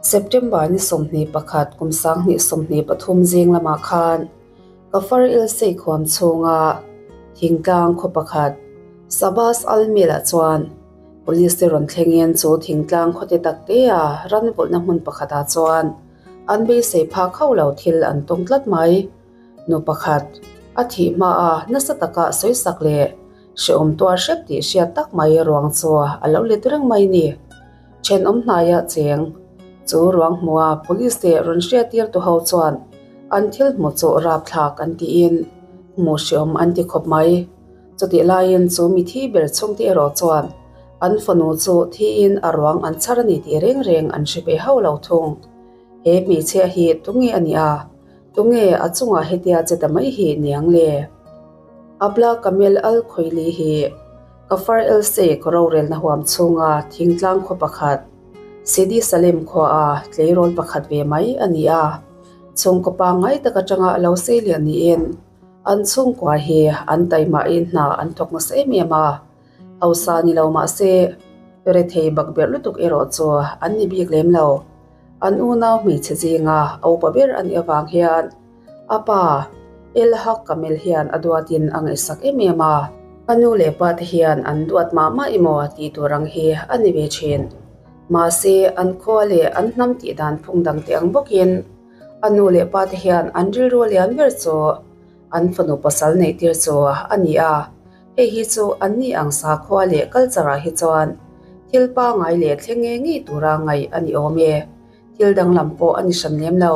September ni 21 kum 2023 zing lamah khan Kafar El Sheikh huam chhunga thingtlang khaw pakhat Sabas Al Mil-ah chuan Police te rawn thlengin chu thingtlang khaw te tak te a ran vulhna hmun pakhatah chuan an beisei phak hauh lo thil an tawng tlat mai. Nu pakhat a thih hmaa nasa taka sawisak leh hrehawm tuar hrep tih hriat tak mai ruang chu a lo let reng mai ni. Thenawm hnaia cheng chu ruang hmua police te rawn hriattir tu ho chuan an thil hmu chu rapthlak an tiin hmuh hrehawm an ti khawp mai. Chutih laiin chu mithi ber chhungte erawh chuan an fanu chu thiin a ruang an chhar a ni tih reng reng an hre ve hauh lo thung. He hmeichhia hi tunge a nih a? Tunge a chungah hetia che ta mai hi niang le? Abla Kamel Al Khoili hi Kafar El Sheikh rorelna huam chhunga thingtlang khaw pakhat, Sidi Salem khuaa tleirawl pakhat ve mai a ni a. Chhungkaw pangngai tak atanga lo seilian niin an chhungkua hi an taimahin hna an thawk nasa em em a. Hausa ni lo mah se, rethei bakberh lutuk erawh chu an ni bik lem lo. An unau hmeichhe zinga a upa ber a nih avang hian a pa El Haq Kamel hian a duatin a ngaihsak em em a. A nu leh pa te hian an duat mah mah emaw tih tur ang hi a ni ve thin. Mahse, an khua leh an hnam tih dan phung dang te ang bawkin a nu leh pa te hian an rilru lian ber chu an fanu pasal neih tir chu a ni a. Hei hi chu an ni ang sakhua leh culture ah hi chuan thil pangai leh thleng nge ngei tura ngaih a ni awm e. Thil danglam pawh a ni hran lem lo.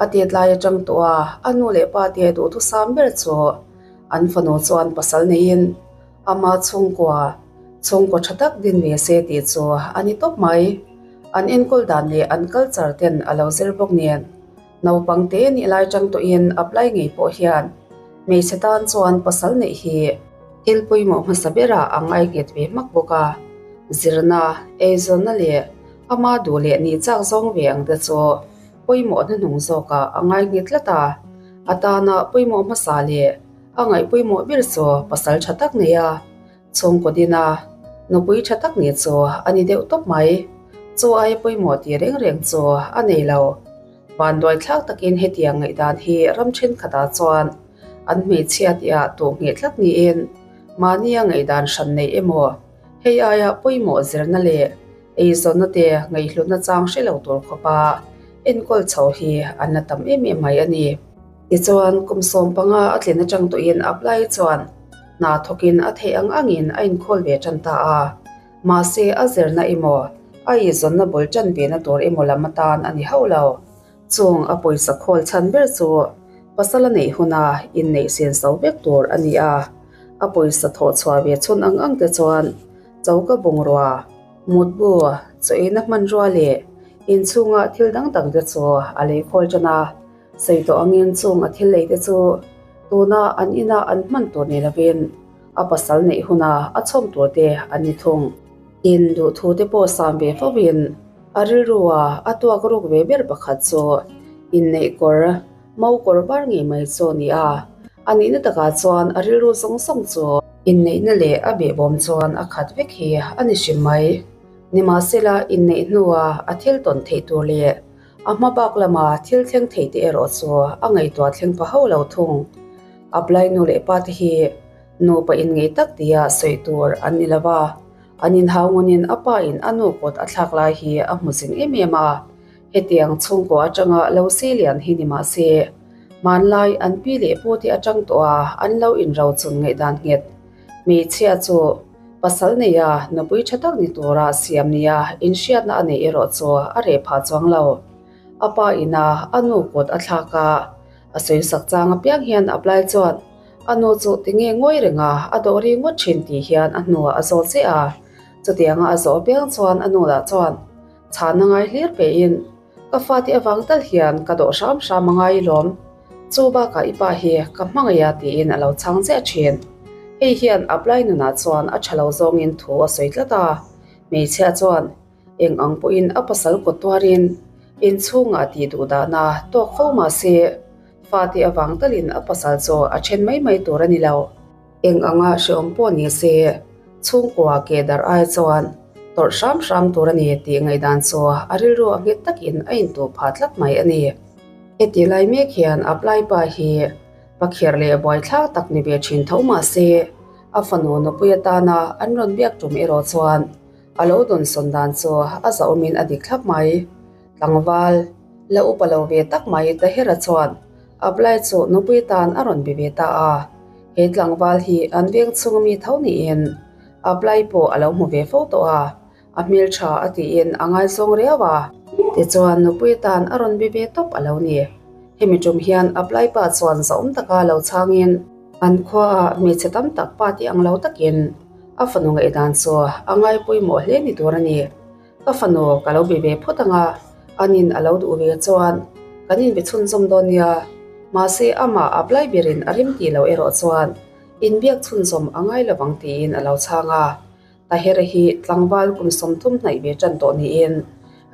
A tet lai atang tawh a a nu leh pa te duhthusam ber chu an fanu chuan pasal neiin ama chhungkua, chhungkaw tha tak din ve se tih chu a ni tawp mai. An enkawl dan leh an culture ten a lo zir bawk nen. Naupang te nih lai tang tawhin apply ngei pawh hian hmeichhe tan chuan pasal neih hi thil pawimawh hmasa berah a ngai nghet ve hmak bawk a. Zirna, eizawnna leh ama duh leh nih chak zawng ve ang te chu pawimawh hnuhnung zawkah a ngai nghet tlat a. A tana pawimawh hmasa leh a ngaih pawimawh ber chu pasal tha tak nei a. Chhungkaw dina nupui tha tak ni chu a ni deuh tawp mai. Chu aia pawimawh tih reng reng chu a nei lo. Vanduai thlak takin hetiang ngaihdan hi ram thenkhatah chuan an hmeichhia tihah tuh ngheh tlat niin mahnia ngaihdan hran neih emaw hei aia pawimawh zirna leh eizawnna te ngaihhlutna chang hre lo tur khawpa enkawl chho hi an la tam em em mai a ni. Tichuan, kum 15 a tlin atang tawhin apply chuan hna thawkin a theih ang angin a inkhawl ve tan ta a. Mahse, a zirna emaw, a eizawnna bul tan vena tur emaw lam atan a ni hauh lo. Chung a pawisa khawl chhan ber chu pasal a neih huna inneih sen so vek tur a ni a. A pawisa thawh chhuah ve chhun ang ang te chuan choka bungrua, mutbu, chaw eina hmanrua leh inchhunga thil dang dang te chu a lei khawl tan a. Sawi tawh angin chung a thil lei te chu tuna an ina an hman tur ni lovin a pasal neih huna a chhawm tur te an ni thung. In duhthu te pawh sam ve fo in a rilrua a tuak ruk ve ber pakhat chu inneih kawr, mo kawr var ngei mai chu a ni a. A nihna takah chuan a rilru zawng zawng chu inneihna leh a behbawm chuan a khat vek hi a ni hrim mai. Nimahsela inneih hnua a thil tawn theih tur leh A hma bak lama thil thleng thei te erawh chu a ngaihtuah thleng pha hauh lo thung. A blai nu leh pa te hi nupa inngei tak tia sawi tur an ni lo va, an inhau ngunin a pa in a nu kut a thlak lai hi a hmu zing em em a. Hetiang chhungkaw atanga lo sei lian hi ni mah se, hmanlai an pi leh pu te atang tawh a an lo inrochun ngaihdan nghet. Hmeichhia chu pasal neia nupui tha tak ni tura siam nia inhriatna a neih erawh chu a reh phah chuang lo. A pa ina a nu kut a thlak a, a sawisak chang apiang hian a plai chuan a nu chu tinge ngawi renga a dawh ri ngawt thin tih hian a hnuah a zawh chiah a. Chutianga a zawh apiang chuan a nu lah chuan chhana ngai hlir pehin Ka fate avang tal hian ka dawh hram hram a ngai lawm. Chu bakah i pa hi ka hmangaih a tiin a lo chhang chiah thin. Hei hian a plai nunah chuan a tha lo zawngin thu a sawi tlat a. Hmeichhia chuan eng ang pawhin a pasal kawt tuarin inchhungah tih duh dahna tawk fo mah se fate avang talin a pasal chu a then mai mai tur a ni lo. Eng anga hrehawm pawh ni se, chhungkua ke darh ai chuan Tawrh hram hram tur a ni tih ngaihdan chu a rilru a nghet takin a intuh phah tlat mai a ni. Heti lai mek hian Aplai pa hi pakher leh buaithlak tak ni ve thin tho mah se, a fanu nupui atana an rawn biak tum erawh chuan a lo dawnsawn dan chu a zahawmin a dik thlap mai. Tlangval la upa lo ve tak mai Tahira chuan Ablai chu nupui tan a rawn be ve ta a. He tlangval hi an veng chhunga mi tho niin Ablai pawh a lo hmu ve fo tawh a, a hmeltha a tiin a ngaizawng riau a. Tichuan nupui tan a rawn be ve tawp a lo ni. Hemi tum hian Ablai pa chuan zahawm taka lo chhangin an khuaah hmeichhe tam tak pa tih ang lo takin a fanu ngaihdan chu a ngaipawimawh hle ni tur a ni. Ka fanu ka lo be ve phawt ang a, anin a lo duh ve chuan kan inbe chhunzawm dawn nia. Mahse amah a plai berin a rem tih loh erawh chuan inbiak chhunzawm a ngai lo vang tiin a lo chhang a. Tahira hi tlangval kum 30 hnaih ve tan tawh niin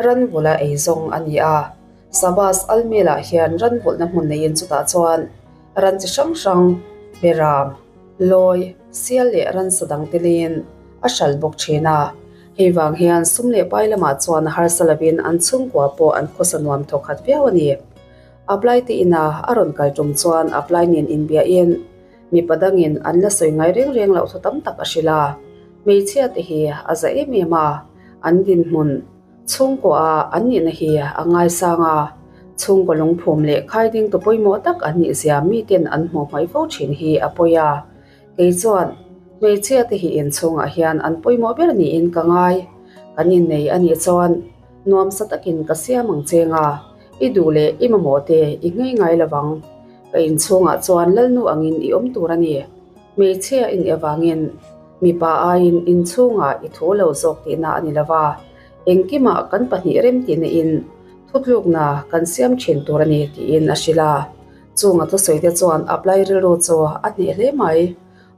ranvula ei zawng a ni a. Sabas Almel-ah hian ranvulhna hmun neiin chutah chuan ran chi hrang hrang, beram, lawi, sial leh ransa dang telin a hral bawk thin a. Hei vang hian sum leh pai lamah chuan harsa lovin an chhungkua pawh an khawsa nuam thawk khat viau a ni. Apply te ina a rawn kal tum chuan apply nen inbiahin mipa dangin an la sawi ngai reng reng loh thu tam tak a hrilh a. Hmeichhia te hi a za em em a, an dinhmun chhungkua a an nihna hi a ngaisang a, chhungkaw lungphum leh khaiding tu pawimawh tak an nih zia miten an hmuh hmaih fo thin hi a pawi a. Kei chuan, Hmeichhia te hi inchhungah hian an pawimawh ber niin ka ngai. Kan innei a nih chuan nuamsa takin ka siam ang cheng a, i duh leh i mamawh te i nghei ngai lo vang. Ka inchhungah chuan lalnu angin i awm tur a ni. Hmeichhia i nih avangin mipa aiin inchhungah i thu lo zawk tihna a ni lo va, engkimah kan pahnih remtihna in thutlukna kan siam thin tur a ni tiin a hrilh a. Chunga thusawi te chuan a plai rilru chu a hneh hle mai.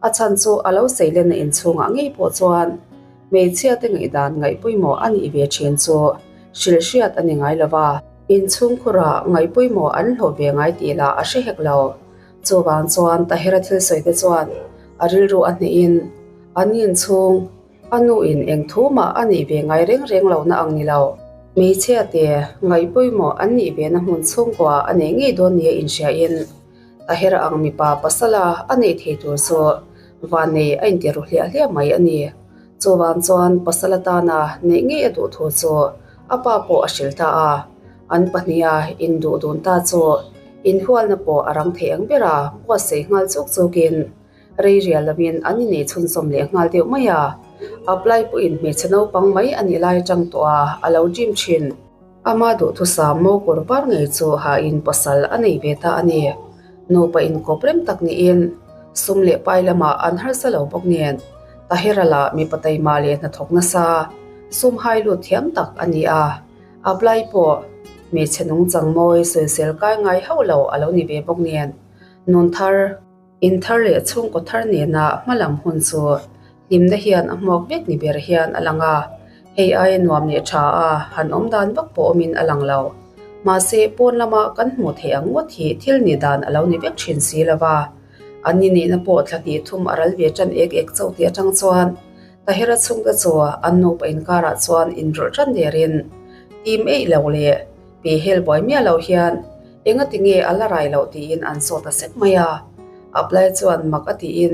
A chhan chu a lo seilenna inchhungah ngei pawh chuan hmeichhia te ngaihdan ngaih pawimawh a nih ve thin chu hrilh hriat a ni ngai lo va. Inchhungkhurah ngaih pawimawh an hlawh ve ngai tih lah a hre hek lo. Chuvang chuan Tahira thil sawi te chuan a rilru a hnehin an inchhung A nu in eng thu mah a nih ve ngai reng reng lo na ang ni lo. Hmeichhia te ngaih pawimawh an nih ve na hmun chhungkua a neih ngei dawn nia inhria in Tahira ang mipa pasala a neih thei tur chu vannei a inti ru hliah hliah mai a ni. Chuvang chuan pasal atana neih ngei a duh thu chu a pa pawh a hrilh ta a. An pahniha induh dun ta chu inhualna pawh a rang thei ang bera buatsaih nghal chuk chukin Rei rial lovin an inei chhunzawm leh nghal deuh mai a, apply pawhin hmeichhe naupang mai a nih lai atang tawh a, a lo dream thin. Ama duhthusam mo kawr var ngei chu hain pasal a nei ve ta a ni. Nupa inkawp rem tak niin sum leh pai lamah an harsa lo bawk nen Tahira lah mipa taima leh hnathawk nasa, sum hai lut thiam tak a ni a, apply pawh hmeichhe nungchang mawi sawisel kai ngai hauh lo a lo ni ve bawk nen nun thar In thar leh chhungkaw thar nena hmalam hun chu hlimna hian a hmuak vek ni ber hian a lang a, hei aia nuam leh tha a han awm dan vak pawh awmin a lang lo. Mahse, pawn lama kan hmuh theih ang ngawt hi thil ni dan a lo ni vek thin si lo va, an ni nihna pawh thla hnih thum a ral ve tan ek ek chauh tih atang chuan Tahira chhungte chu an nupa inkarah chuan inrawlh tan derin tim eih lo leh Pi hel buai miah lo hian enga ti nge a la rai loh tiin an saw ta sek mai a. Ablai chuan mak a tiin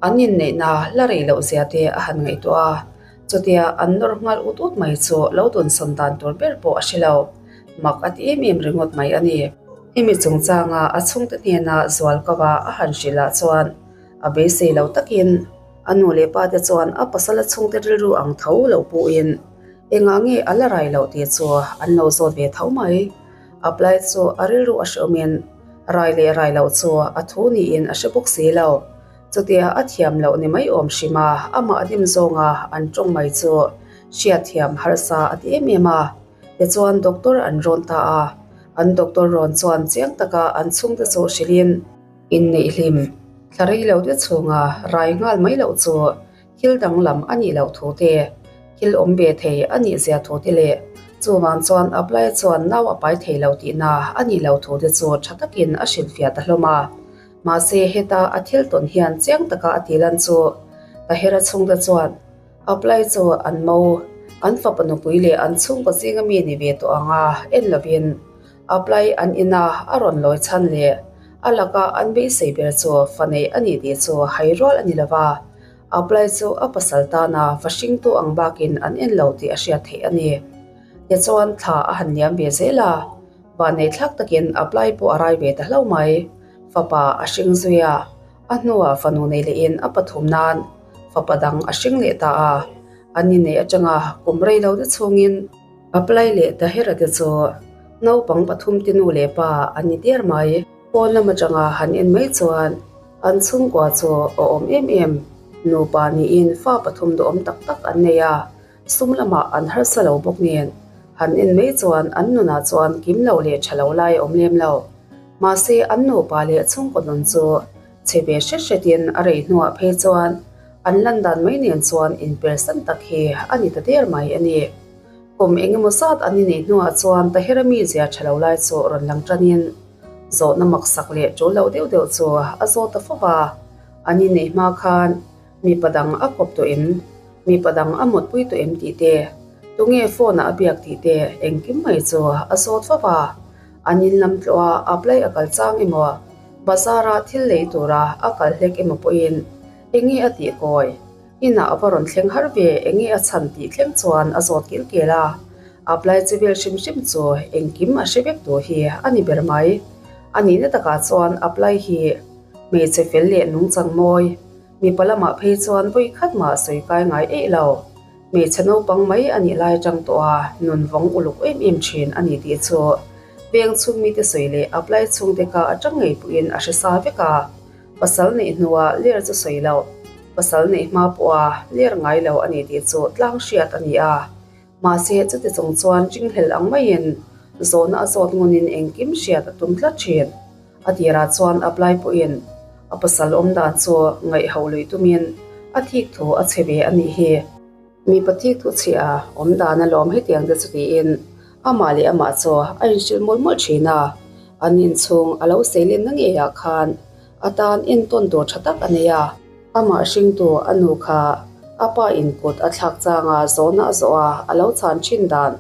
an inneihna la rei loh zia te a han ngaihtuah a, chutia an nawr nghal ut ut mai chu lo dunsawn dan tur ber pawh a hre lo. Mak a ti em em ringawt mai a ni. Hemi chungchanga a chhungte hnena zual kava a han hrilh ah chuan a beisei lo takin a nu leh pa te chuan a pasal a chhungte rilru ang tho lo puhin Engah nge a la rai loh tih chu an lo zawt ve tho mai. Apply chu a rilru a hreawmin rai leh rai loh chu a thu niin a hre bawk si lo. Chutia a thiam loh ni mai awm hrim a, amah a dim zawnga an tawng mai chu hriatthiam harsa a ti em em a. Tichuan doctor an rawn ta a, an doctor rawn chuan chiang taka an chhungte chu hrilhin inneih hlim thla rei lo te chhunga rai nghal mai loh chu Thil danglam a nih loh thu te, thil awm ve thei a nih zia thu te leh chuvang chuan apply chuan nau a pai thei lo tihna a nih loh thu te chu tha takin a hrilhfiah ta hlawm a. Mahse heta a thil tawn hian chiang taka a tih lan chu Tahira chhungte chuan apply chu an mo. An fapa nupui leh an chhungkaw zinga mi ni ve tawh ang a, en lovin Apply an ina a rawn lawi chhan leh a laka an beisei ber chu fa neih a ni tih chu hai rual a ni lo va, Apply chu a pasal tana fa hringtu ang bakin an en lo tih a hriat theih a ni. Tichuan thla a han liam ve zel a, vannei thlak takin Apply pawh a rai ve ta hlauh mai. Fapa a hring zui a, a hnuah fanu nei lehin a pathum nan fapa dang a hring leh ta a, an inneih atanga kum rei lo te chhungin Apply leh Tahira te chu naupang pathum te nu leh pa an ni der mai. Pawn lam atanga han en mai chuan an chhungkua chu a awm em em. Nupa niin fa pathum duhawm tak tak an nei a, sum lamah an harsa lo bawk nen han en mai chuan an nunah chuan kim lo leh tha lo lai a awm lem lo. Mahse an nupa leh chhungkaw nun chu chhe ve hret hretin a rei hnuah phei chuan an lan dan mai nen chuan inpersan tak hi a ni ta der mai a ni. Kum eng emaw zat an inneih hnuah chuan Tahira mizia tha lo lai chu rawn lang tanin zawhna maksak leh tul lo deuh deuh chu a zawt ta fo va. An inneih hma khan mipa dang a kawp tawh em, mipa dang a mutpui tawh em tih te, tunge phone-ah a biak tih te engkim mai chu a zawt fo va. An in lam tlawh a apply a kal chang emaw, bazar-a thil lei tura a kal hlek emaw pawhin enge a tih kawi? Inah a va rawn thleng har ve, enge a chhan tih thleng chuan a zawt kil kel a. Apply che vel hrim hrim chu engkim a hre vek tur hi a ni ber mai. A nihna takah chuan apply hi hmeichhe fel leh nungchang mawi, mipa lamah phei chuan vawi khat mah sawi kai ngai eih lo. Hmeichhe naupang mai a nih lai atang tawh a nun vawng uluk em em thin a ni tih chu veng chhung mite sawi leh apply chhungte kha atang ngei pawhin a hre sa vek a. Pasal neih hnuah ler chu sawi loh, pasal neih hma pawha ler ngai lo a ni tih chu tlang hriat a ni a. Mahse, chuti chung chuan ringhlel ang maiin zawhna a zawt ngunin engkim hriat a tum tlat thin. A tirah chuan apply pawhin a pasal awm dan chu ngaihho lui tumin a thik thu a chhe ve a nih hi. Mipa thik thu chhia awm dan alawm hetiang te chu tiin amah leh amah chu a inhrilh mawlh mawlh thin a, an inchhung a lo seilenna ngeiah khan a tan entawn tur tha tak a nei a. Amah hringtu a nu kha a pa in kut a thlak changa zawhna a zawh a, a lo chhan thin dan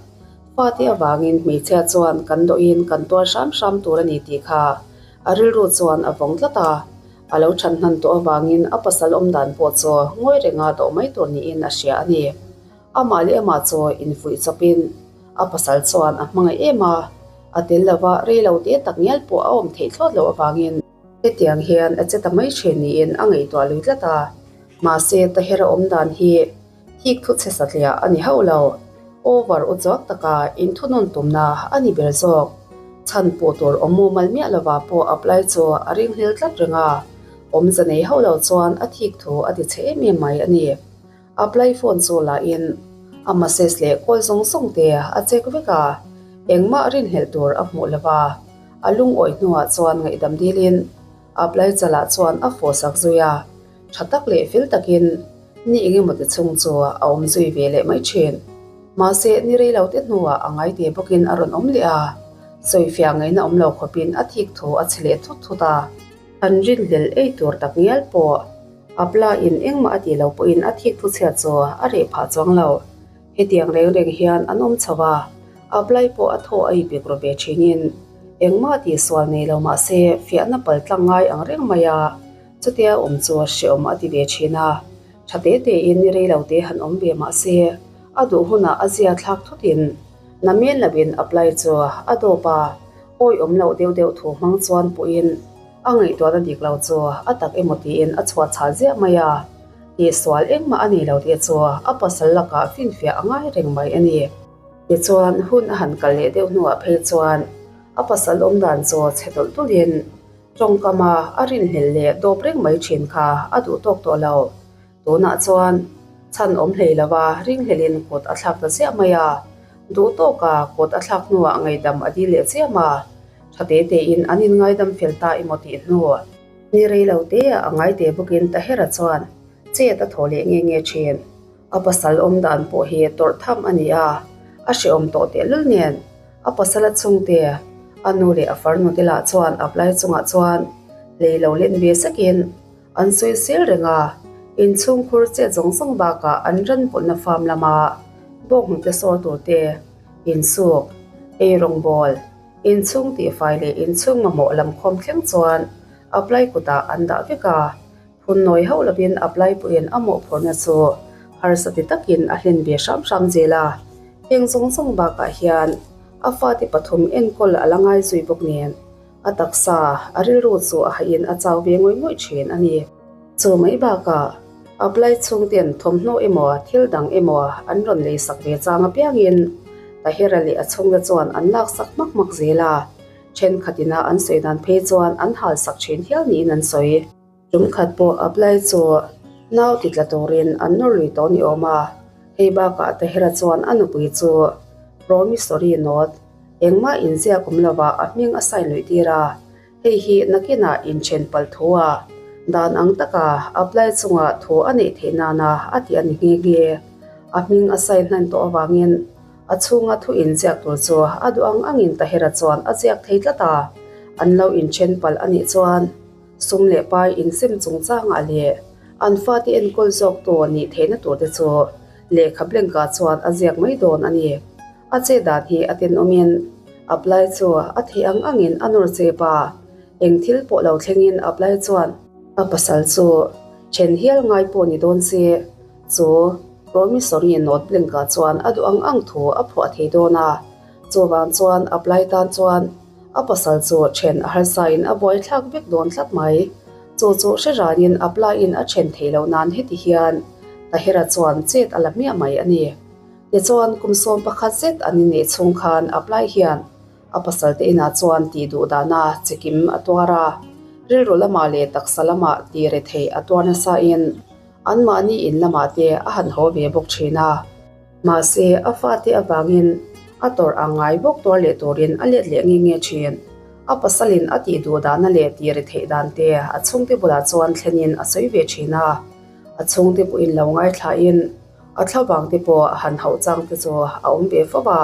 fate avangin hmeichhia chuan kan dawhin kan tuar hram hram tur a ni tih kha a rilru chuan a vawng tlat a. A lo chhan hnan tawh avangin a pasal awm dan pawh chu ngawi renga dawh mai tur niin a hria a ni. Amah leh amah chu infuih chawpin a pasal chuan a hmangaih em a, a tel lova rei lo te tak ngial pawh a awm theih thlawt loh avangin hetiang hian a che ta mai thin niin a ngaihtuah lui tlat a. Mahse, Tahira awm dan hi Thik thu chhe satliah a ni hauh lo. Over u chuak taka inthunawn tumna a ni ber zawk. Chhan pawh tur awm mumal miah lova pawh apply chu a ringhlel tlat reng a. Awmze nei hauh lo chuan a thik thu a ti chhe em em mai a ni. Apply phone chu la in a message leh call zawng zawng te a check vek a. Engmah rinhlelh tur a hmuh lova. A lungawi hnuah chuan ngaihdam dilin apply chalah chuan a fawhsak zui a. Tha tak leh fel takin ni engemaw ti chhung chu a awm zui ve leh mai thin. Mahse, ni rei lo te hnuah a ngaite bawkin a rawn awm leh a, sawifiah ngaihna awm lo khawpin a thik thu a chhe leh thut thut a. An rinhlelh ei tur tak ngial pawh a pla in engmah a tih lo pawhin a thik thu chhiat chu a reh phah chuang lo. Hetiang reng reng hian an awm chho a, a plai pawh a thaw a ipik ru ve thinin engmah tihsual nei lo mahse fiahna paltlang ngai ang reng mai a. Chutia awm chu hreawm a ti ve thin a, tha te tein ni rei lo te han awm ve mah se, a duh hunah a zia thlak thutin namen lovin apply chu a dawp a, awi awm loh deuh deuh thu hmang chuan pawhin a ngaihtuahna dik lo chu a tak emaw tiin a chhuah chhah ziah mai a, tihsual engmah a nei lo tih chu a pasal lakah finfiah a ngai reng mai a ni. Tichuan hun a han kal leh deuh hnuah phei chuan a pasal awm dan chu chhe tawlh tawlhin Tawngkama a rinhlelh leh dawp reng mai thin kha a duh tawk tawh lo. Tunah chuan chhan awm hlei lova ringhlelhin kut a thlak ta chiah mai a. Duh tawka kut a thlak hnuah ngaihdam a dil leh chiam a. Tha te tein an inngaidam fel ta emaw tih hnu. Ni rei lo teah a ngaite bawkin Tahera chuan chet a thaw leh nge nge thin. A pasal awm dan pawh hi tawrh tham a ni a, a hrehawm tawh tehlul nen a pasal a chhungte, a nu leh a farnu te lah chuan a plai chungah chuan lei lo len ve sakin an sawi sel reng a, inchhungkhur chet zawng zawng bakah an ran pawlhna farm lama. Bawnghnute sawr tur te, insuk, eirawngbawl, inchhung tihfai leh inchhung mamawh lam khawm thleng chuan apply kutah an dah vek a. Phun nawi hauh lovin apply pawhin a mawhphurhna chu harsa ti takin a hlen ve hram hram zel a. Heng zawng zawng bakah hian a fate pathum enkawl a la ngai zui bawk nen a taksa, a rilru chu a hahin a chau ve ngawih ngawih thin a ni. Chu mai bakah apply chhungten thawmhnaw emaw thil dang emaw an rawn lei sak ve chang apiangin Tahira leh a chhungte chuan an laksak hmak hmak zel a, thenkhatina an sawi dan phei chuan an hal sak thin hial niin an sawi. Tumkhat pawh apply chu nau ti tla turin an nawr lui tawh ni awm a, hei bakah Tahira chuan a nupui chu promissory note engmah inziak awm lovah a hming a sign luih tir a, hei hi nakinah inthen palh thu a, dan ang taka apply chunga thu a neih theih nana a ti a ni nghe nghe. A hming a sign hnan tawh avangin a chhunga thu inziak tur chu a duh ang angin Tahira chuan a ziak thei tlat a, an lo inthen palh a nih chuan Sum leh pai insem chungchangah leh an fate enkawl zawk tu nih theihna turte chu lehkha blank-ah chuan a ziak mai dawn a ni. A che dan hi a tenawmin apply chu a theih ang angin a nawr chep a, eng thil pawh lo thlengin apply chuan a pasal chu then hial ngai pawh ni dawn se chu promissory note blank-ah chuan a duh ang ang thu a phuah thei dawn a, chuvang chuan apply tan chuan A pasal chu then a harsain a buaithlak vek dawn tlat mai. Chu chu hre ranin a plaiin a then thei lo nan heti hian Tahira chuan chet a la hmiah mai a ni. Tichuan kum 11 zet an inneih chhung khan a plai hian a pasal te inah chuan tih duh dahna chikim a tuar a, rilru lamah leh taksa lamah tih rethei a tuar nasain anmahni in lamah te a han haw ve bawk thin a. Mahse, a fate avangin a tawrh ang ngai bawk tuar leh turin a let leh nge nge thin. A pasalin a tih duh dahna leh tih ri theih dan te a chhungte bulah chuan thlenin a sawi ve thin a. A chhungte pawhin lo ngaithlain a thlavang te pawh a han hauh chang te chu a awm ve fo va.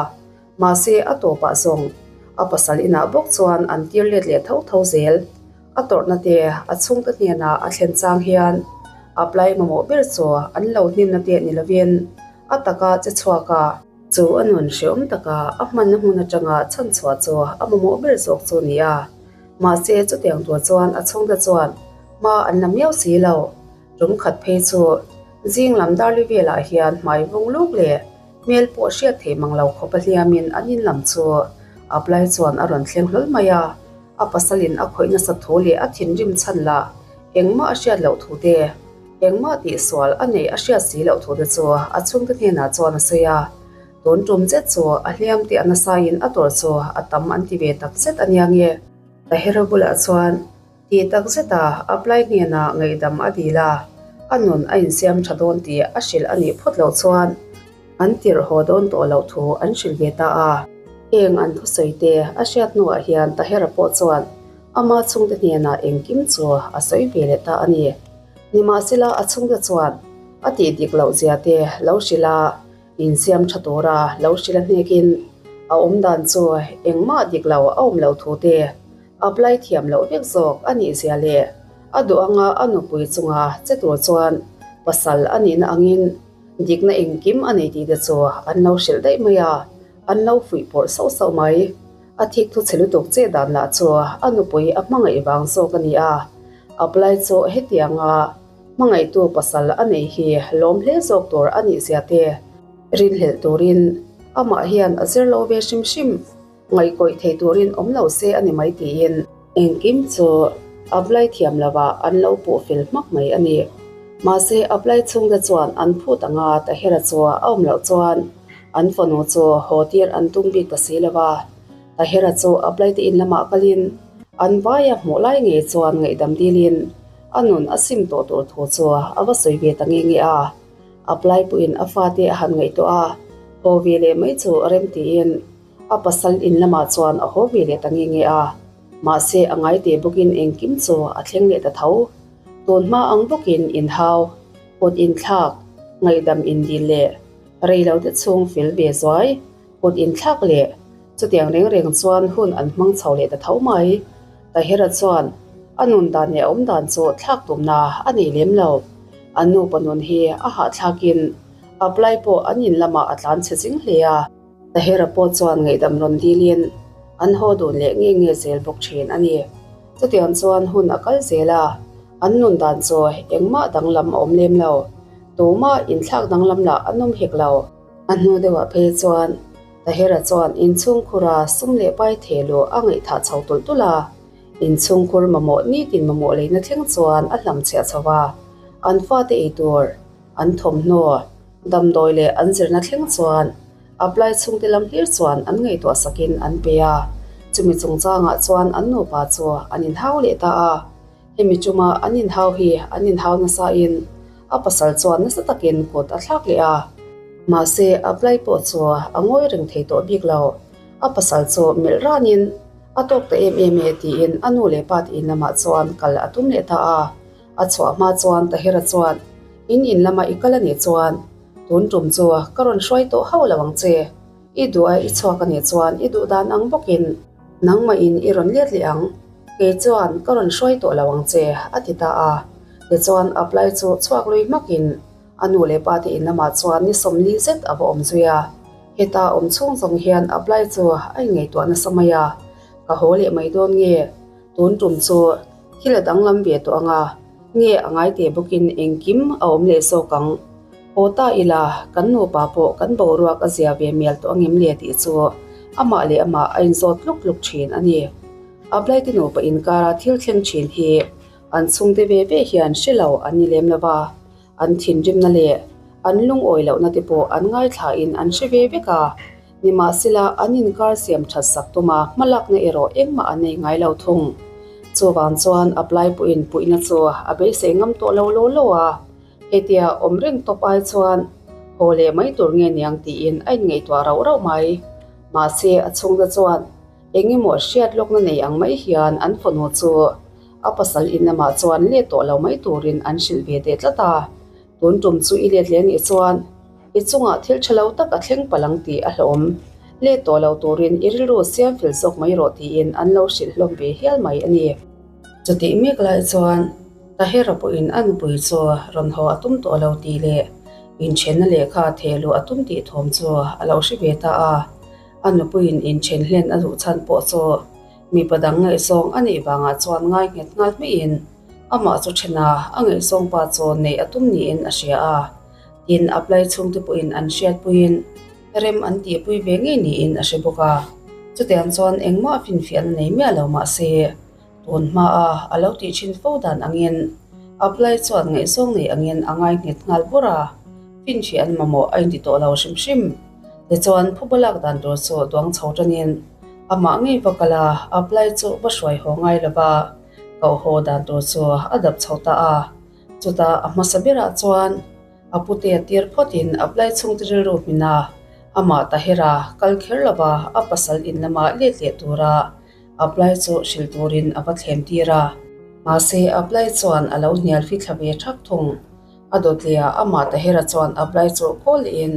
Mahse, a tawpah zawng a pasal inah bawk chuan an tir let leh tho tho zel. A tawrhna te a chhungte hnenah a thlen chang hian apply mamawh ber chu an lo hnemna te ni lovin a taka che chhuak a. Chu a nun hreawm taka a hmanna hmun atanga chhanchhuah chu a mamawh ber zawk chu ni a. Mahse chutiang tur chuan a chhungte chuan hma an la miau si lo. Tum khat phei chu zing lam darli velah hian hmai vung luk leh hmel pawh hriat theih mang lo khawp a hliamin an in lam chu apply chuan a rawn thleng hlawl mai a. A pasalin a khawih nasat thu leh a thinrim chhan lah engmah a hriat loh thu te, engmah tihsual a neih a hriat si loh thu te chu a chhungte hnenah chuan a sawi a. Tun tum zet chu a hliam tih a nasaiin a tawrh chu a tam an ti ve tak zet a nia nge. Tahira bulah chuan tih tak zeta apply hnenah ngaihdam a dil a, a nun a insiam tha dawn tih a hrilh a nih phawt loh chuan An tirh haw dawn tawh loh thu an hrilh ve ta a. Heng an thusawi te a hriat hnuah hian Tahera pawh chuan ama chhungte hnenah engkim chu a sawi ve leh ta a ni. Nimahsela a chhungte chuan a tih dik loh zia te lo hrilh a, insiam tha tura lo hrilh a hnekin a awm dan chu engmah dik lo a awm loh thu te apply thiam loh vek zawk a nih zia leh a duh anga a nupui chunga che tur chuan pasal a nihna angin Dikna engkim a nei tih te chu an lo hrilh daih mai a, an lo fuih pawrh sauh sauh mai. A thik thu chhe lutuk che dan lah chu a nupui a hmangaih vang zawk a ni a, apply chu hetianga hmangaihtu pasal a nei hi lawm hle zawk tur a nih zia te rinhlelh turin amah hian a zir lo ve hrim hrim. Ngaihkawih thei turin awm lo se a ni mai tiin engkim chu apply thiam lovah an lo puh fel hmak mai a ni. Mahse apply chhungte chuan an phut anga Tahira chu a awm loh chuan an fanu chu haw tir an tum bik ta si lo va. Tahira chu apply te in lamah kalin an vaia hmuh lai ngei chuan ngaihdam dilin a nun a sim tawh tur thu chu a va sawi ve ta nge nge a. Apply pawhin a fate a han ngaihtuah a, haw ve leh mai chu rem tiin A pasal in lamah chuan a haw ve leh ta nge nge a, mahse a ngai teh bawkin engkim chu a thleng leh ta tho. Tun hma ang bawkin inhau, kut inthlak, ngaihdam indil leh rei lo te chhung fel ve zuai, kut inthlak leh chutiang reng reng chuan hun an hmang chho leh ta tho mai. Tahira chuan a nun dan leh a awm dan chu thlak tumna a nei lem lo. An nupa nun hi a hahthlakin. Apply pawh an in lamah a tlan chhe zing hle a. Tahira pawh chuan ngaihdam rawn dilin an haw dun leh nge nge zel bawk thin a ni. Chutiang chuan hun a kal zel a, an nun dan chu engmah danglam a awm lem lo. Tumah inthlak danglam lah an awm hek lo. A hnu deuhah phei chuan Tahira chuan inchhungkhura sum leh pai theh luh a ngaihthah chho tulh tulh a. Inchhungkhur mamawh nitin mamawh leina thleng chuan a hlamchhiah chho a, an fate ei tur, an thawmhnaw, damdawi leh an zirna thleng chuan apply chhungte lam hlir chuan an ngaihtuah sakin an pe a, chumi chungchangah chuan an nupa chu an inhau leh ta a. Hemi chuma an inhau hi an inhau nasain a pasal chuan nasa takin kut a thlak leh a, mahse apply pawh chu a ngawi reng thei tawh bik lo. A pasal chu melh ranin a tawk ta em em e tiin a nu leh pa te in lamah chuan kal a tum leh ta a. A chhuah hma chuan Tahira chuan, In in lama i kal a nih chuan tun tum chu ka rawn hruai tawh hauh lo ang che. I duh a i chhuak a nih chuan i duh dan ang bawkin nangmah in i rawn let leh ang. Kei chuan ka rawn hruai tawh lo ang che, a ti ta a. Tichuan apply chu chhuak lui hmakin a nu leh pa te in lamah chuan ni 40 zet a va awm zui a. Heta awm chhung zawng hian apply chu a inngaihtuah nasa mai a, ka haw leh mai dawn nge? Tun tum chu thil a danglam ve tawh ang a, nge a ngai teh bawkin engkim a awm leh zawk ang. Haw ta ila, kan nupa pawh kan boruak a zia ve mial tawh angem le tih chu amah leh amah a inzawt tluk tluk thin a ni. Apply te nupa inkara thil thleng thin hi an chhungte ve ve hian hre lo an ni lem lo va, An thinrimna leh an lungawi lohna te pawh an ngaithlain an hre ve vek a, nimahsela an inkar siam that sak tuma hmalakna erawh engmah an nei ngai lo thung. Chuvang chuan apply pawhin puihna chu a beisei ngam tawh lo law law a, hetia awm reng tawp ai chuan haw leh mai tur nge niang tiin a inngaihtuah rauh rauh mai. Mahse a chhungte chuan eng emaw hriat lawkna nei ang mai hian an fanu chu A pasal in lamah chuan let tawh lo mai turin an hrilh ve teh tlat a, tun tum chu i let leh nih chuan i chungah thil tha lo tak a thleng palh ang tih a hlawm. Let tawh lo turin i rilru siam fel zawk mai rawh tiin an lo hrilh hlawm ve hial mai a ni. Chutih mek lai chuan Tahera pawhin a nupui chu rawn haw a tum tawh lo tih leh inthenna lehkha theh luh a tum tih thawm chu a lo hre ve ta a, a nupuiin inthen hlen a duh chhan pawh chu Mipa dang ngaihzawng a neih vangah chuan ngai nghet nghal hmeiin amah chu then a, a ngaihzawng pa chu neih a tum niin a hria a. Tin, apply chhungte pawhin an hriatpuiin rem an tihpui ve ngei niin a hre bawk a. Chutiang chuan engmah finfiahna nei miah lo mah se, tun hmaa a lo tih thin fo dan angin apply chuan ngaihzawng nei angin a ngai nghet nghal bawr a, finfiah an mamawh a inti tawh lo hrim hrim. Tichuan, phuba lak dan tur chu duang chho tanin amah ngei va kal a, apply chu va hruai haw ngai lo va, koh haw dan tur chu a dap chho ta a. Chutah a hmasa berah chuan a pute a tir phawtin apply chhungte rilru hmina amah Tahira kal kher lo va, a pasal in lama let leh tura apply chu hrilh turin a va thlem tir a. Mahse, apply chuan a lo hnial fithla ve thak thung. A dawtliah amah Tahira chuan apply chu kawl lehin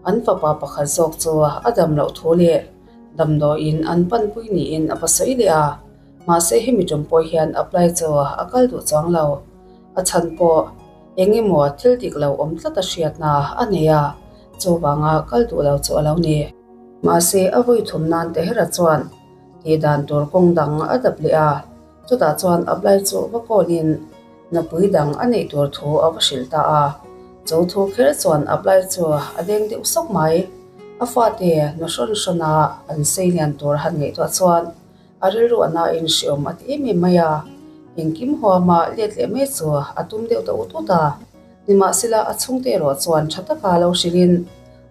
an fapa pakhat zawk chu a dam loh thu leh damdawiin an panpui niin a va sawi leh a, mahse hemi tum pawh hian apply chu a kal duh chuang lo. A chhan pawh eng emaw thil dik lo awm tlat a hriatna a nei a, chuvanga kal duh lo chu a lo ni. Mahse a vawi thum nan Tahira chuan tih dan tur kawng dang a dap leh a, chutah chuan apply chu va kawlin Nupui dang a neih tur thu a va hrilh ta a, chu thu kher chuan a plai chu a deng deuh sawk mai. A fate nu hrawn hrawn a an sei lian tur han ngaihtuah chuan a rilru a nain hreawm a ti em em mai a, engkim huama let leh mai chu a tum deuh ta ut ut a. Nimahsela a chhungte erawh chuan tha taka lo hrilhin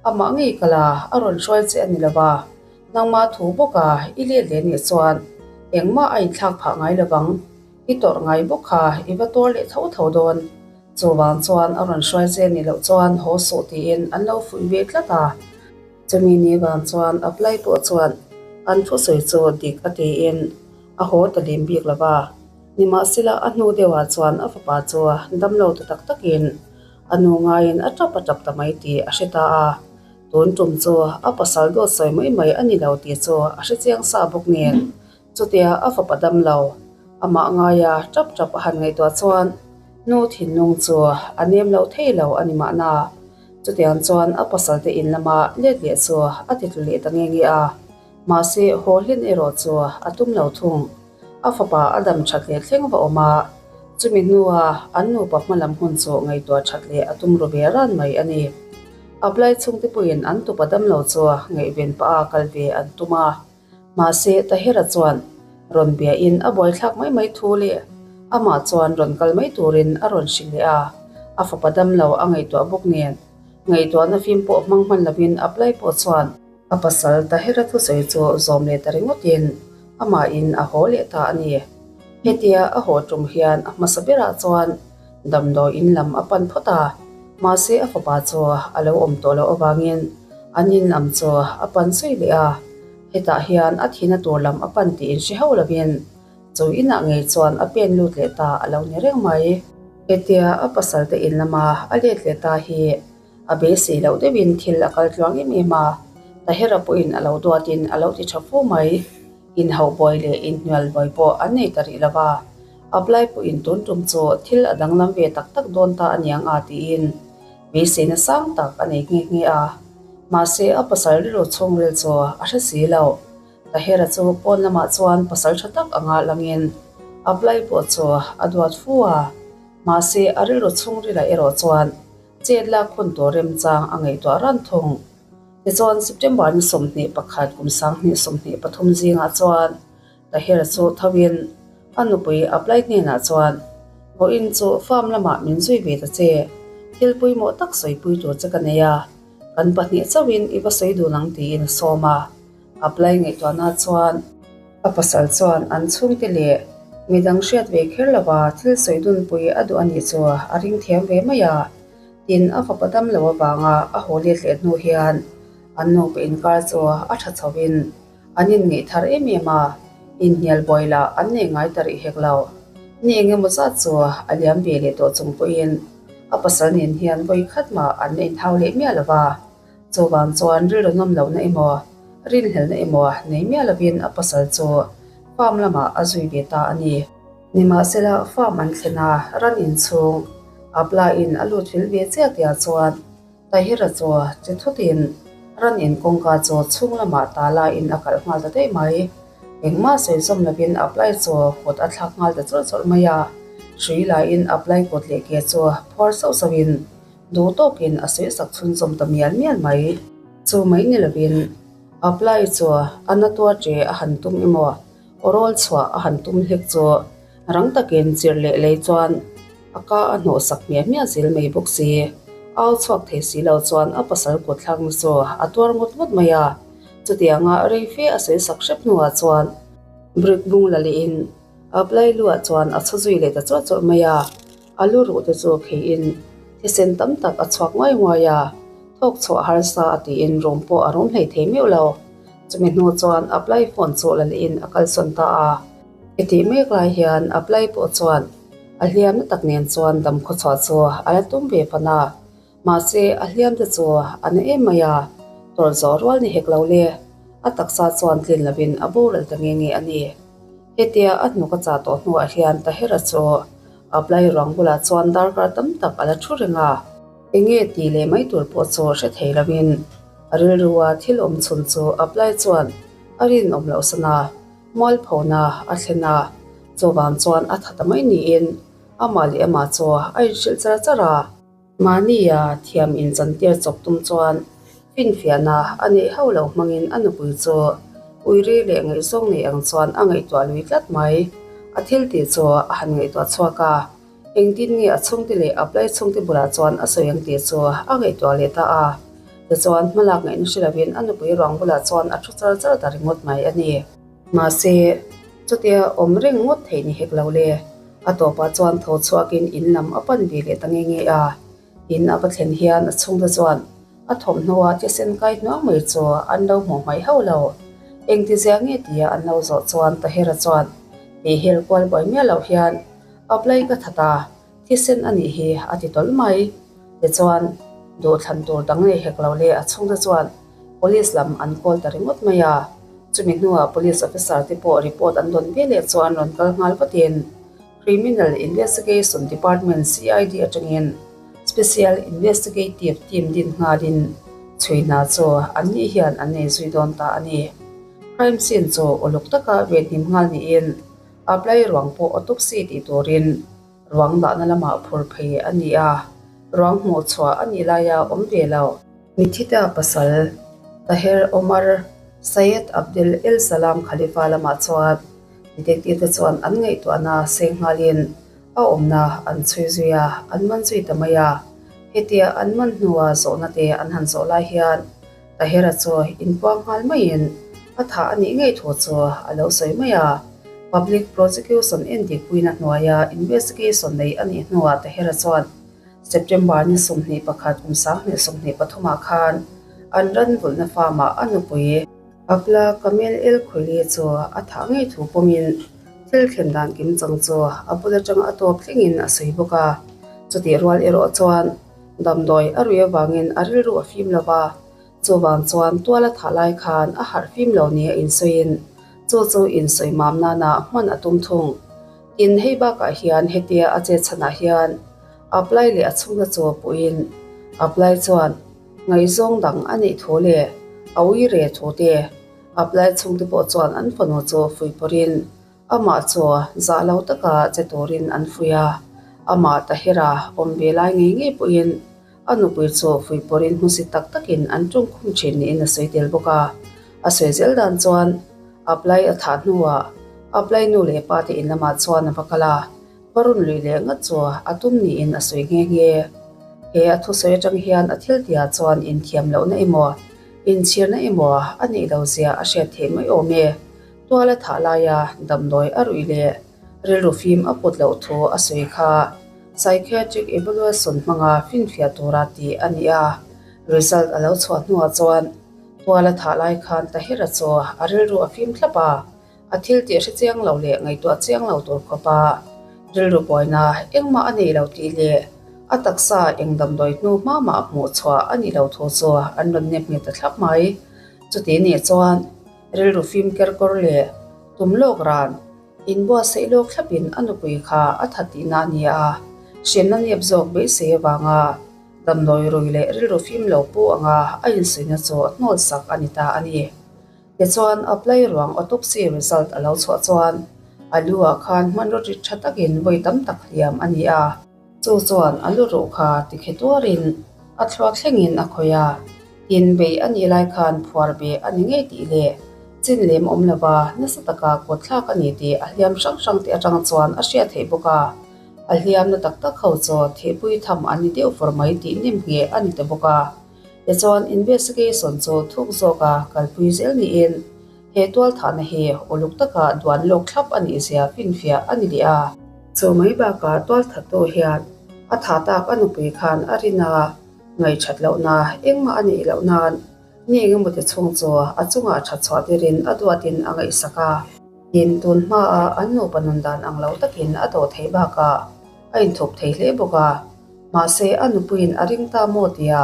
amah ngei kal a, a rawn hruai che a ni lo va, nangmah thu bawka i let leh nih chuan engmah a inthlak phah ngai lo vang. I tawrh ngai bawk kha i va tuar leh tho tho dawn. Chuvang chuan a rawn hruai che ni loh chuan haw suh tiin an lo fuih ve tlat a. Chumi ni vang chuan apply pawh chuan an thusawi chu dik a tiin a haw ta lem bik lo va. Nimahsela a hnu deuhah chuan a fapa chu damlo ta tak takin a nu ngaiin a tap a tap ta mai tih a hre ta a. Tun tum chu a pasal dawt sawi mai mai a ni lo tih chu a hre chiang sa bawk nen. Chutia a fapa dam lo, amah ngaia tap tap a han ngaihtuah chuan nu thinlung chu a nem loh thei lo a ni mahna. Chutiang chuan a pasalte in lama let leh chu a ti tlu leh ta nge nge a, mahse haw hlen erawh chu a tum lo thung. A fapa a dam that leh thleng va awm a, chumi hnua an nupa hma lam hun chu ngaihtuah that leh a tum ru ve ran mai a ni. A plai chhungte pawhin an tupa dam lo chu ngaihven pah a kal ve an tum a. Mahse, Tahira chuan rawn biain a buaithlak mai mai thu leh amah chuan rawn kal mai turin a rawn hrilh leh a, a fapa dam lo a ngaihtuah bawk nen ngaihtuahna fim pawh hmang hman lovin a plai pawh chuan a pasal Tahira thusawi chu zawm leh ta ringawtin amahin a haw leh ta a ni. Hetia a haw tum hian a hmasa berah chuan damdawi in lam a pan phawt a, mahse a fapa chu a lo awm tawh loh avangin an in lam chu a pan zui leh a, hetah hian a thihna tur lam a pan tih inhre hauh lovin chu inah ngei chuan a pen lut leh ta a lo ni reng mai. Hetia a pasal te in lama a let leh ta hi a beisei loh deuhin thil a kal tluang em em a, Tahira pawhin a lo duatin a lo ti tha fu mai. Inhauh buai leh inhnual buai pawh an nei ta rih lo va, apply pawhin tun tum chu thil a danglam ve tak tak dawn ta a niang a tiin beiseina sang tak a nei nghe nghe a. Mahse a pasal rilru chhungril chu a hre si lo. Tahira chu pawn lamah chuan pasal tha tak anga langin apply pawh chu a duat fu a, mahse a rilru chhungrilah erawh chuan chet lak hun tur remchang a ngaihtuah ran thung. Tichuan, September ni 21 kum 2023 zingah chuan Tahir chu thoin a nupui Ablai hnenah chuan, Vawiin chu farm lamah min zui ve ta che, thil pawimawh tak sawipui tur che ka nei a, kan pahnih chauhin i va sawi dun ang tiin a sawm a. Ablai ngaihtuahna chuan a pasal chuan an chhungte leh midang hriat ve kher lova thil sawi dunpui a duh a nih chu a ring thiam ve mai a. Tin, a fapa dam lo avanga a haw let leh hnu hian an nupa inkar chu a tha chhoin an inngeih thar em em a, inhnial buai lah an nei ngai ta rih hek lo. Ni eng emaw zat chu a liam ve leh tawh chung pawhin a pasal nen hian vawi khat mah an la inhau leh miah lo va, chuvang chuan rilru nawm lohna emaw rinhlelhna emaw nei miah lovin a pasal chu farm lamah a zui ve ta a ni. Nimahsela farm an thlen a, ran inchhung Abla in a lut fel ve chiah tihah chuan Tahira chu che thutin ran in kawngka chu chhung lamah ta laiin a kalh nghal ta daih mai. Engmah sawi zawm lovin Ablai chu kut a thlak nghal ta chawlh chawlh mai a, hrui laiin Ablai kut leh ke chu phuar sauh sauhin duh tawkin a sawi sak chhunzawm ta mial mial mai. Chu mai ni lovin Ablai chu a na tuar che a han tum emaw Aw rawl chhuah a han tum hlek chu rang takin chirh leh lei chuan a ka a hnawh sak hmiah hmiah zel mai bawk si. Au chhuak thei si lo chuan a pasal kut thlakna chu a tuar ngawt ngawt mai a. Chutianga rei fe a sawi sak hrep hnuah chuan brick bung la lehin a plai luah chuan a chhu zui leh ta chawrh chawrh mai a. A lu ruh te chu kheihin thisen tam tak a chhuak nguai nguai a, thawk chhuah harsa a tiin rum pawh a rum hlei thei meuh lo. Chumi hnu chuan Aplai phone chu la lehin a kalsawn ta a. Hetih mek lai hian Aplai pawh chuan a hliamna tak nen chuan dam khawchhuah chu a la tum ve fan a. Mahse a hliamte chu a na em mai a, tawrh zawh rual ni hek lo le. A taksa chuan tlin lovin a boral ta nge nge a ni. Hetia a hnuk a chah tawh hnuah hian Tahira chu Aplai ruang bulah chuan darkar tam tak a la thu reng a. Enge tih leh mai tur pawh chu hre thei lovin A rilrua thil awm chhun chu apply chuan a rinawm loh san a, mualphona a thlen a, chuvang chuan a tha ta mai niin amah leh amah chu a inhrilh char char a. Mahnia thiam inchantir chawp tum chuan finfiahna a neih hauh lo hmangin a nupui chu uiri leh ngaihzawng nei ang chuan a ngaihtuah lui tlat mai. A thil tih chu a han ngaihtuah chhuak a. Engtin nge a chhungte leh a play chhungte bulah chuan a sawi ang tih chu a ngaihtuah leh ta a. Tichuan, hmalak ngaihna hre lovin a nupui ruang bulah chuan a thu char char ta ringawt mai a ni. Mahse, chutia awm reng ngawt theih ni hek lo le. A tawpah chuan tho chhuakin in lam a pan ve leh ta nge nge a. In a va thlen hian a chhungte chuan a thawmhnaw a thisen kai hnuang mai chu an lo hmuh hmaih hauh lo. Engtizia nge tia an lo zawh chuan Tahira chuan tihhel kual buai miah loh hian Apply ka that a, thisen a nih hi a ti tawlh mai. Tichuan, duhthlan tur dang nei hek lo leh a chhungte chuan Police lam an call ta ringawt mai a. Chumi hnuah Police officer te pawh report an dawn ve leh chuan rawn kal nghal vatin Criminal Investigation Department, CID, atangin Special Investigative Team din nghalin chhui hna chu an nih hian an nei zui dawn ta a ni. Crime scene chu uluk taka venhim nghal niin apply ruang pawh autopsy tih turin ruang dahna lamah phur phei a ni a, ruang hmuh chhuah a nih laia awm ve lo. Mithita pasal Taher Omar Syed Abdel El Salam Khalifa lamah chuan detective te chuan an ngaihtuahna seng nghalin a awmna an chhui zui a, an man zui ta mai a. Hetia an man hnua zawhna te an han zawh lai hian Tahira chu inpuang nghal maiin a thah a nih ngei thu chu a lo sawi mai a. Public Prosecution endikpuina hnuaia investigation nei a nih hnuah Tahira chuan September ni 21 kum 2023 ah khan an ran vulhna farm ah a nupui Abla Kamel El Khoili chu a thah ngei thu pawmin thil thlen dan kim chang chu a bul atang a tawp thlengin a sawi bawk a. Chutih rual erawh chuan damdawi a ruih avangin a rilru a fim lo va, chuvang chuan tual a thah lai khan a harh fim lo nia insawiin chu chu insawi mam nana hman a tum thung. Tin, hei bakah hian hetia a che chhanah hian apply leh a chhungna chu puhin apply chuan ngaihzawng dang a neih thu leh a ui re thu te apply chhungte pawh chuan an fanu chu fuihpawrhin amah chu zah lo taka che turin an fuih a, amah Tahira awm ve lai ngei ngei pawhin a nupui chu fuihpawrhin hmusi tak takin an tawngkhum thin niin a sawi tel bawk a. A sawi zel dan chuan apply a thah hnuah apply nu leh pa te in lamah chuan a va kal a, va run lui leh ngat chu a tum niin a sawi nghe nghe. He a thusawi atang hian a thil tihah chuan inthiam lohna emaw, inchhirna emaw a neih lo zia a hriat theih mai awm e. Tual a thah laia damdawi a ruih leh rilru fim a put loh thu a sawi kha psychiatric evaluation hmanga finfiah tura tih a ni a, result a lo chhuah hnuah chuan Tual a thah lai khan Tahira chu a rilru a fim thlap a, a thil tih hre chiang lo leh ngaihtuah chiang lo tur khawpa rilru buaina engmah a nei lo tih leh a taksa eng damdawi hnu hma mah hmuh chhuah a nih lo thu chu an rawn nep nghet ta thlap mai. Chuti nih chuan rilru fim ker kawr leh tum lawk ran inbuatsaih lawk thlapin a nupui kha a tha tihna a ni a, hriatna nep zawk beisei avanga Damdawi rui leh rilru fim lo pu anga a insuihna chu hnawl sak a ni ta a ni. Tichuan, apply ruang autopsy result a lo chhuah chuan a lu ah khan hmanraw rit tha takin vawi tam tak hliam a ni a. Chu chuan a lu ruh kha tikhe tuarin a thluak thlengin a khawih a, tin bei a nih lai khan phuar beh a ni ngei tih leh chin lem awm lova nasa taka kut thlak a ni tih a hliam hrang hrang te atang chuan a hriat theih bawk a. A hliamna tak tak ho chu thihpui tham an ni deuh fur mai tih nem ngheh a ni ta bawk a. Tichuan investigation chu thuk zawka kalpui zel niin he tualthahna hi uluk taka duan lawk thlap a nih zia finfiah a ni leh a. Chu mai bakah tualthattu hian a thah tak a nupui khan a rin a, ngaihṭhat lohna engmah a neih loh nan ni engemaw ti chhung chu a chungah ṭhat chhuah tirin a duatin a ngaihsak a. Tin, tun hmaah an nupa nun dan ang lo takin a dawh theih bakah a inthup thei hle bawk a. Mahse, a nupuiin a ring ta maw tia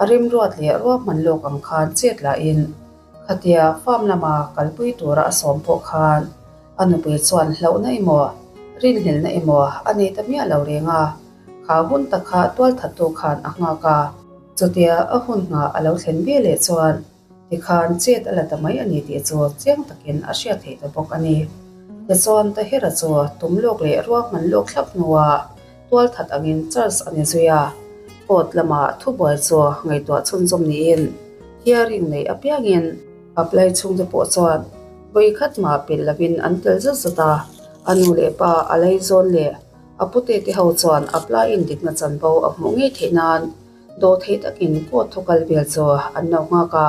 a rimruat leh ruahman lawk ang khan chet lahin khatia farm lama kalpui tura a sawm pawh khan a nupui chuan hlauhna emaw rinhlelhna emaw a nei ta miah lo reng a, kha hun tak kha tualthattu khan a nghak a. Chutia a hun nghah a lo thlen ve leh chuan Tikhan chet a la ta mai a ni tih chu chiang takin a hriat theih ta bawk a ni. Tichuan Tahira chu tum lawk leh ruahman lawk thlap hnuah tualthat angin charge a ni zui a. Court lamah thubuai chu ngaihtuah chhunzawm niin hearing neih apiangin apply chhungte pawh chuan vawi khat mah pelh lovin an tel zat zat a, a nu leh pa a laizawn leh a pute te ho chuan apply in dikna chanvo a hmuh ngei theih nan Dawhthei takin court thu kal vel chu an lo nghak a.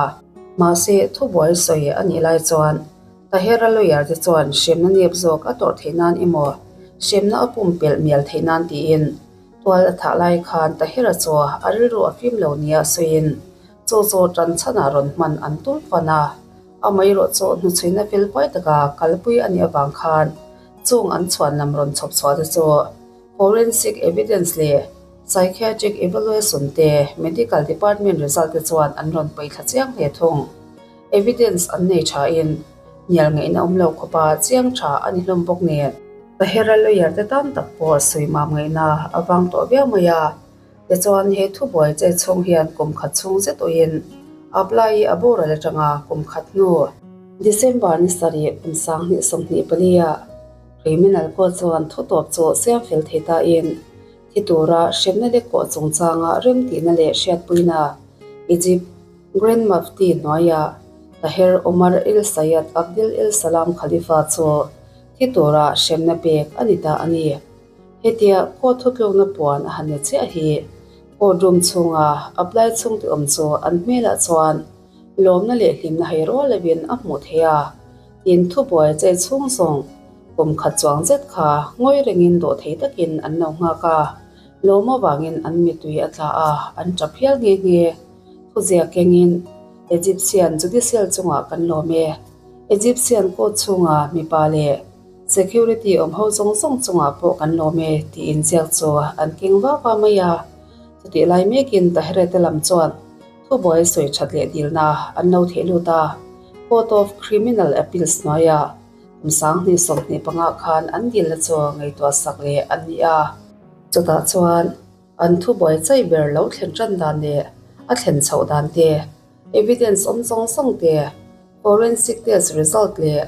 Mahse, thubuai sawi a nih lai chuan Tahera lawyer te chuan hremna nep zawk a tawrh theih nan emaw, hremna a pumpelh mial theih nan tiin tual a thah lai khan Tahera chu a rilru a fim lo nia sawiin chu chu tan chhanah rawn hman an tum fan a. Amaherawh chu hnuchhuina fel huai taka kalpui a nih avang khan chung an chhuan lam rawn chhawp chhuah te chu Forensic evidence leh Psychiatric evaluation te medical department result te chuan an rawn paih thla chiang hle thung. Evidence an nei tha in hnial ngaihna awm lo khawpa chiang tha a ni hlawm bawk nen. Tahira lawyer te tam tak pawh sawi mam ngaihna a vang tawh viau mai a. Tichuan, he thubuai che chhung hian kum khat chhung zet awhin Apply-i a boral atanga kum khat hnu, December ni sarih kum 2024 ah Criminal Court chuan thutawp chu siam fel thei tain thi tura hremna lek kawh chungchanga remtihna leh hriatpuina Egypt Grand Mufti hnuaiah Taher Omar El Sayed Abdel El Salam Khalifa chu thi tura hremna pek a ni ta a ni. Hetia court thutlukna puan a han ni chiah hi court room chhunga apply chhungte awm chu an hmelah chuan lawmna leh hlimna hei rual lovin a hmuh theih a, tin thubuai chei chhung zawng kum khat chuang zet kha ngawi rengin dawh thei takin an lo nghak a, lawm avangin an mitui a tla a, an tap hial nghe nghe. Thuziak kengin Egyptian judicial chungah kan lawm e. Egyptian court chhunga mipa leh Security awm ho zawng zawng chungah pawh kan lawm e tih inziak chu an keng vak va mai a. Chutih lai mekin Taherete lam chuan thubuai sawi that leh dilna an lo theh lut a. Court of Criminal Appeals hnuaiah kum 2025 khan an dilna chu ngaihtuah sak leh an ni a. Chutah chuan an thubuai chai ber lo thlen tan dan leh a thlen chhoh dan te, evidence awm zawng zawng te, Forensic test result leh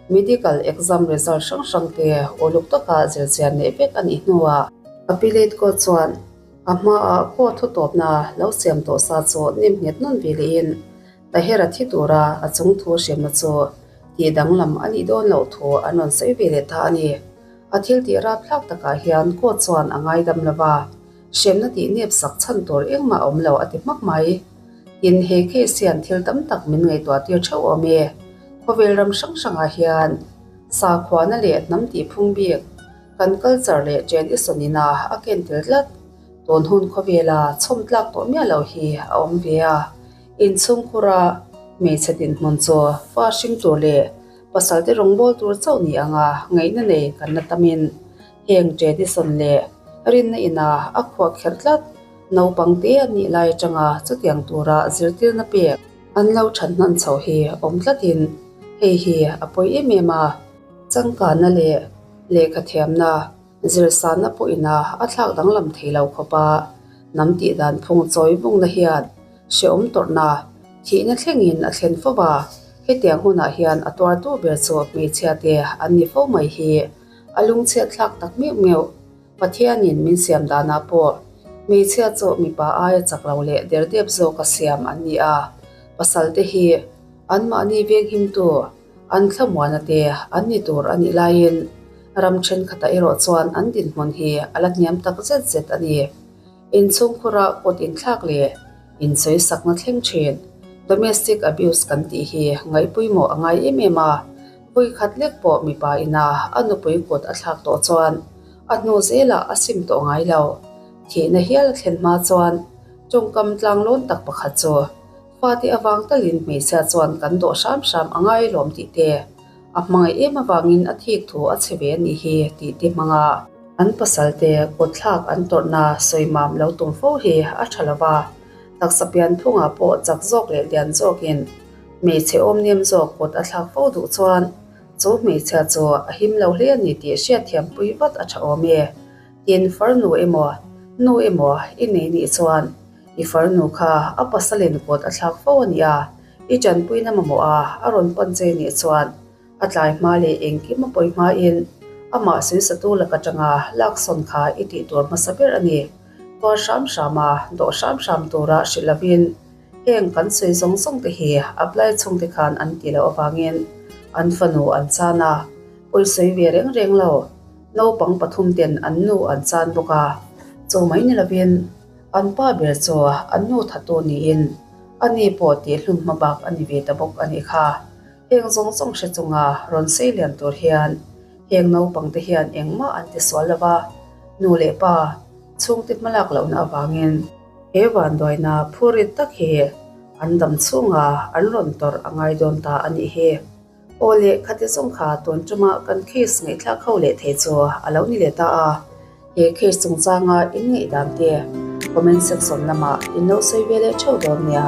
medical exam result hrang hrang te uluk taka zirchian leh vek a nih hnuah Appellate Court chuan a hmaah court thutawpna lo siam tawh sa chu nem nghet nawn ve lehin Tahira thi tura a chung thu hriamna chu tih danglam a nih dawn loh thu an rawn sawi ve leh ta a ni. A thil tih rapthlak takah hian court chuan a ngaidam lo va, hremna tih nep sak chhan tur engmah a awm lo a ti hmak mai. Tin, he case hian thil tam tak min ngaihtuah tir theuh awm e. Khawvel ram hrang hrangah hian sakhuana leh hnam tih phung bik kan culture leh tradition ina a ken tel tlat. Tun hun khawvela chhawm tlak tawh miah lo hi a awm ve a. Inchhungkhura hmeichhe dinhmun chu fa hring tur leh pasal te rawngbâwl tur chauh ni anga ngaihna nei kan la tamin heng tradition leh rinna ina a khuah kherh tlat. Naupang te an nih lai atanga chutiang tura zirtirna pek an lo that hnan chho hi awm tlatin hei hi a pawi em em a. Changkanna leh lehkha thiamna zirsanna pawhina a thlak danglam thei lo khawpa hnam tih dan phung chawi vungna hian hrehawm tawrhna thihna thlengin a thlen fo va, hetiang hunah hian a tuartu ber chu hmeichhia te an ni fo mai hi a lungchhiat thlak tak meuh meuh. Pathianin min siam danah pawh hmeichhia chu mipa aia chak lo leh derdep zawka siam an ni a, pasalte hi anmahni venghimtu, an thlamuana te an ni tur a nih laiin ram thenkhatah erawh chuan an dinhmun hi a la hniam tak zet zet a ni. Inchhungkhura kut inthlak leh insawisakna thleng thin, domestic abuse kan tih hi ngaihpawimawh a ngai em em a. Vawikhat lek pawh mipa ina a nupui kut a thlak tawh chuan a hnu zelah a sim tawh ngai lo. Thihna hial a thlen hma chuan tawngkam tlanglawn tak pakhat chu fate avang talin hmeichhia chuan kan dawh hram hram a ngai lawm tih te, a hmangaih em avangin a thik thu a chhe ve a nih hi tih te hmanga an pasalte kutthlak an tawrhna sawi mam lo tum fo hi a tha lo va, taksa pian phungah pawh chak zawk leh lian zawkin Hmeichhe awmnem zawk kut a thlak fo duh chuan chu hmeichhia chu a him lo hle a ni tih hriatthiampui vat a tha awm e. Tin, farnu emaw, nu emaw i nei nih chuan i farnu kha a pasalin kut a thlak fo a nia, i tanpuina mamawh a a rawn pan che nih chuan a tlai hma leh engkim a pawi hmain amah suisatu lak atanga laksawn kha i tih tur hmasa ber a ni. Tuar hram hram a, dawh hram hram tura hrilh lovin Heng kan sawi zawng zawng te hi apply chhungte khan an tih loh avangin an fanu an chan a, pawi sawi ve reng reng lo. Naupang pathum ten an nu an chan bawk a, chu mai ni lovin an pa ber chu an nu thatu niin a ni pawh tih hlum hma bak a ni ve ta bawk a nih kha. Heng zawng zawng hre chunga rawn sei lian tur hian heng naupang te hian engmah an ti sual lo va, nu leh pa chhungte hmalak lohna avangin. He vanduaina phurit tak hi an dam chhunga an rawn tawrh a ngai dawn ta a nih hi. Aw le, khati zawng kha tun tuma kan case ngaihthlak ho leh thei chu a lo ni leh ta a. He case chungchanga in ngaihdan te comment section lamah in lo sawi ve leh theuh dawn nia.